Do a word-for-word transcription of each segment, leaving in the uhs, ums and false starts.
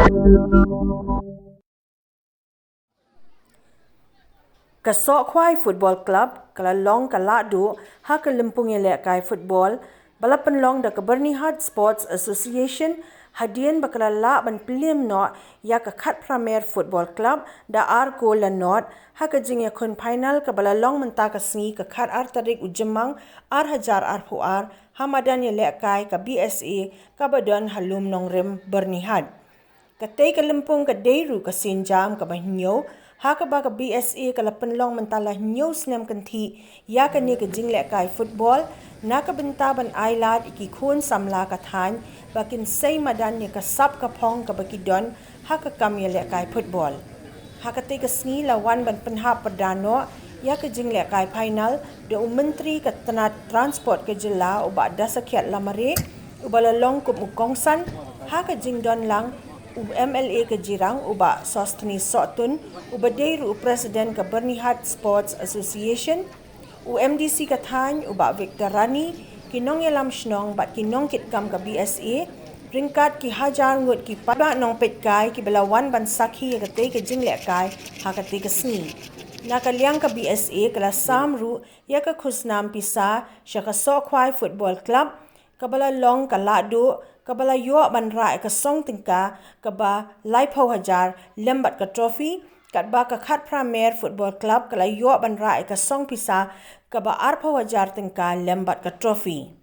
Ka Sohkhwai Football Club ka la long ka lahduh ha ka lympung ïalehkai football ba la pynlong da ka Byrnihat Sports Association, hadien ba ka la lah ban plie noh ïa ka Khatphra Mer Football Club da ar kol la nod ha ka jingïakhun final kaba la long mynta ka sngi ka khatar tarik u Jymmang ar hajar arphew ar ha madan ïalehkai ka B S A kaba don ha Lum Nongrim, Byrnihat. Katei ka lympung ka dei ruh ka sienjam kaba hynñiew ha kaba ka B S A ka la pynlong mynta la hynñiew snem kynthih ïa kane ka jinglehkai football, na ka bynta ban ailad ïa ki khun samla ka thaiñ ba kin sei madan ïa ka sap ka phong kaba ki don ha ka kam ïalehkai football. Ha katei ka sngi la wan ban pynhap pyrda noh ïa ka jinglehkai final da u Myntri ka tnat Transport ka jylla u Bah Dasakhiat Lamare, uba la long kum u kongsan ha ka jingdon lang u M L A ka Jirang u Bah Sosthenes Sohtun, uba dei ruh u President ka Byrnihat Sports Association, u M D C ka thaiñ u Bah Victor Rani, ki nongïalam shnong bad ki nongkitkam ka B S A, ryngkat ki hajar ngut ki paidbah nongpeitkai kiba la wan ban sakhi ïa katei ka jinglehkai ha katei ka sngi. Na ka liang ka B S A ka la sam ruh ïa ka khusnam pisa sha ka Sohkhwai Football Club, kaba la long ka lahduh kaba la ïoh ban rah ïa ka song tyngka kaba laiphew hajar lem bad ka trophy, katba ka Khatphra Mer Football Club ka la ïoh ban rah ïa ka song pisa kaba arphew hajar tyngka lem bad ka trophy.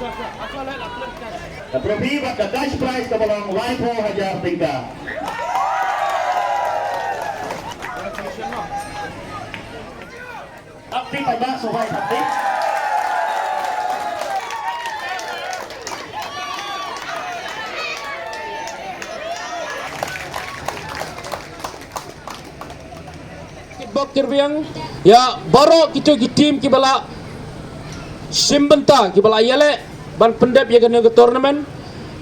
Ka trophy bad ka cash prize kaba long laiphew hajar tyngka. Ap ti paidbah sngewbha ap ti. Bok Kirbiang, ïa baroh kito ki team kiba la shim bynta, kiba la ïaleh ban pyndep ïa kane ka tournament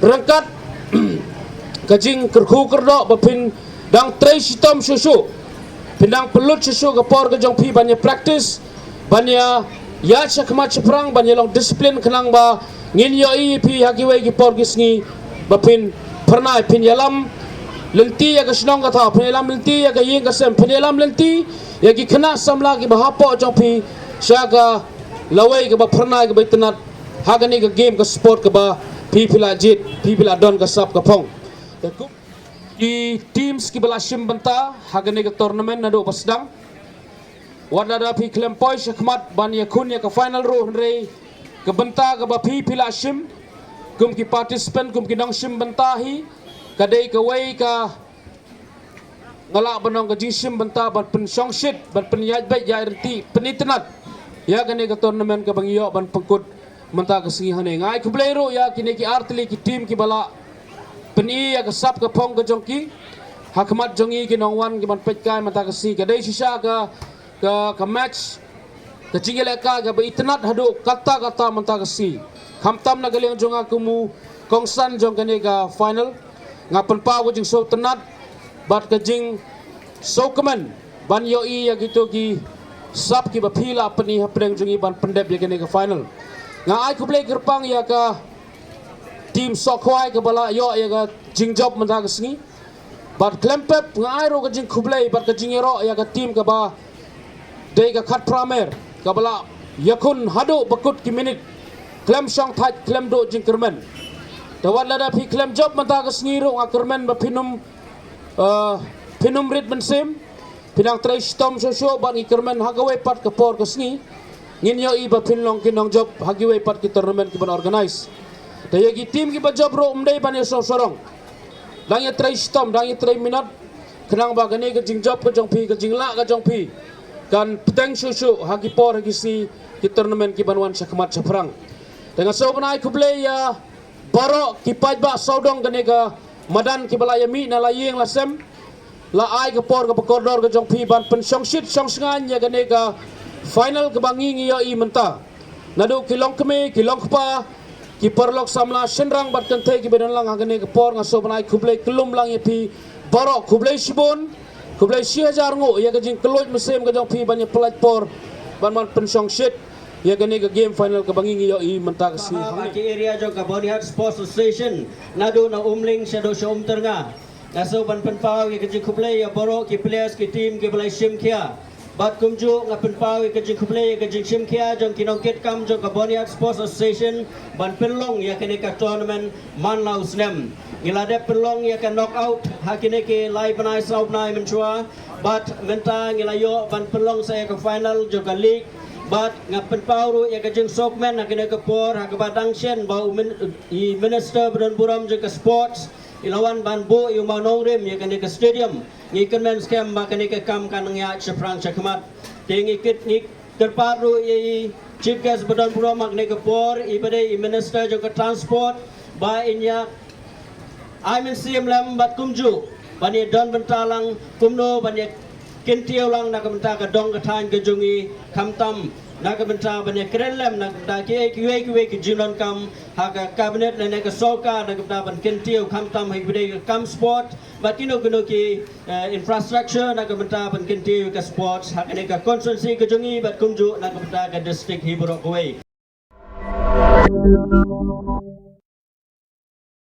ryngkat ka jingkyrkhu kyrdoh ba phin dang trei shitom shuh shuh, phin dang pynlut shuh shuh ka por ka jong phi ban ïa practice, ban ïa ïaid shakhmat shaphrang, ban ïa long discipline khnang ba ngin ïohi ïa phi ha kiwei ki por ki sngi ba phin phyrnai, phin ïalam lynti ïa ka shnong ka thaw, phin ïalam lynti ïa ka ïing ka sem, phin ïalam lynti ïa ki khynnah samla kiba hapoh jong phi sha ka lawei kaba phyrnai kaba itynnad ha kane ka game ka sport kaba phi phi la jied, phi phi la don ka sap ka phong. Ki teams kiba la shim bynta ha kane ka tournament naduh ba sdang, wat lada phi khlem poi shakhmat ban ïakhun ïa ka final ruh, hynrei ka bynta kaba phi phi la shim kum ki participant, kum ki nongshim bynta hi, ka dei kawei ka, nga lah ban ong, ka jingshim bynta ban pynshongshit, ban pynïaid beit ïaid ryntih, pynitynnad ïa kane ka tournament kaba ngi ïoh ban pynkut mynta ka sngi hangne. Nga ai khublei ruh ïa kine ki artylli ki team kiba la pyni ïa ka sap ka phong ka jong ki ha khmat jong ngi ki nongwan kiban peit kai mynta ka sngi. Ka dei shisha ka, ka, ka match, ka jingïalehkai kaba itynnad haduh katta katta mynta ka sngi. Khamtam na ka liang jong nga kum u kongsan jong kane ka final, nga pynpaw ka jingsngewtynnad bad ka jingsngewkmen ban ïohi ïa kito ki sap kiba phi la pyni hapdeng jong ngi ban pyndep ïa kane ka final. Nga ai khublei kyrpang ïa ka team Sohkhwai kaba la ïoh ïa ka jingjop mynta ka sngi. Bad khlem pep nga ai ruh ka jingkhublei bad ka jingïaroh ïa ka team kaba dei ka Khatphra Mer kaba la ïakhun haduh ba kut ki minit khlem shongthait, khlem duh jingkyrmen. Te wat lada phi khlem jop mynta ka sngi ruh nga kyrmen ba phin ym, eh, phin ym rit mynsiem, phin nang trei shitom shuh shuh bad ngi kyrmen ha kawei pat ka por ka sngi ngin ïohi ba phin long ki nongjop ha kiwei pat ki tournament kiban organise. Te ïa ki team kiba jop ruh ym dei ban ïa sngewsarong, dang ïa trei shitom, dang ïa trei minot khnang ba kane ka jingjop ka jong phi, ka jinglah ka jong phi kan bteng shuh shuh ha ki por ha ki sngi ki tournament kiban wan shakhmat shaphrang. Te nga sngewbha ban ai khublei ïa baroh ki paidbah sawdong kane ka madan kiba la ïamih na la ïing la sem, la ai ka por kaba kordor ka jong phi ban pynshongshit shongshngaiñ ïa kane ka final kaba ngi ngi ïohi mynta. Naduh ki longkmie, ki longkpa, ki paralok samla shynrang bad kynthei kiba don lang ha kane ka por, nga sngewbha ban ai khublei kyllum lang ïa phi baroh, khublei shibun, khublei shi hajar nguh ïa ka jingkylluid mynsiem ka jong phi ban ïa pynlait por ban wan pynshongshit ïa kane ka game final kaba ngi ngi ïohi mynta ka sngi. Ba ki area jong ka Bonihat Sports Association naduh na Umling shaduh sha Umtyrnga. Nga sngewbha ban pynpaw ïa ka jingkhublei ïa baroh ki players, ki team kiba la shim khia. Bad kumjuh nga pynpaw ïa ka jingkhublei ïa ka jingshim khia jong ki nongkitkam jong ka Bonihat Sports Association ban pynlong ïa kane ka tournament man la u snem. Ngi la dep pynlong ïa ka knockout ha kine ki lai bnai saw bnai mynshuwa. Bad mynta ngi la ïoh ban pynlong sa ïa ka final jong ka league. Bad nga pynpaw ruh ïa ka jingsngewkmen ha kane ka por ha kaba dang shen ba u min-, i minister ba don burom jong ka sports i la wan ban buh ïa u mawnongrim ïa kane ka stadium. Ngi kyrmen skhem ba kane ka kam kan nang ïaid shaphrang shakhmat. Te ngi kit, ngi kyrpad ruh ïa i chief guest ba don burom ha kane ka por, i ba dei i minister jong ka transport, ba in ïa ai mynsiem lem bad kumjuh ban ïa don bynta lang kumno ban ïa kyntiew lang na ka bynta ka dong ka thaiñ ka jong ngi, khamtam na ka bynta ban ïa kren lem na ka bynta kiei kiwei kiwei ki jingdonkam ha ka cabinet lane ka sorkar na ka bynta ban kyntiew, khamtam ha kiba dei ka kam sport bad kino kino ki, eh, infrastructure na ka bynta ban kyntiew ka sports ha kane ka constituency ka jong ngi bad kumjuh na ka bynta ka district hi baroh kawei.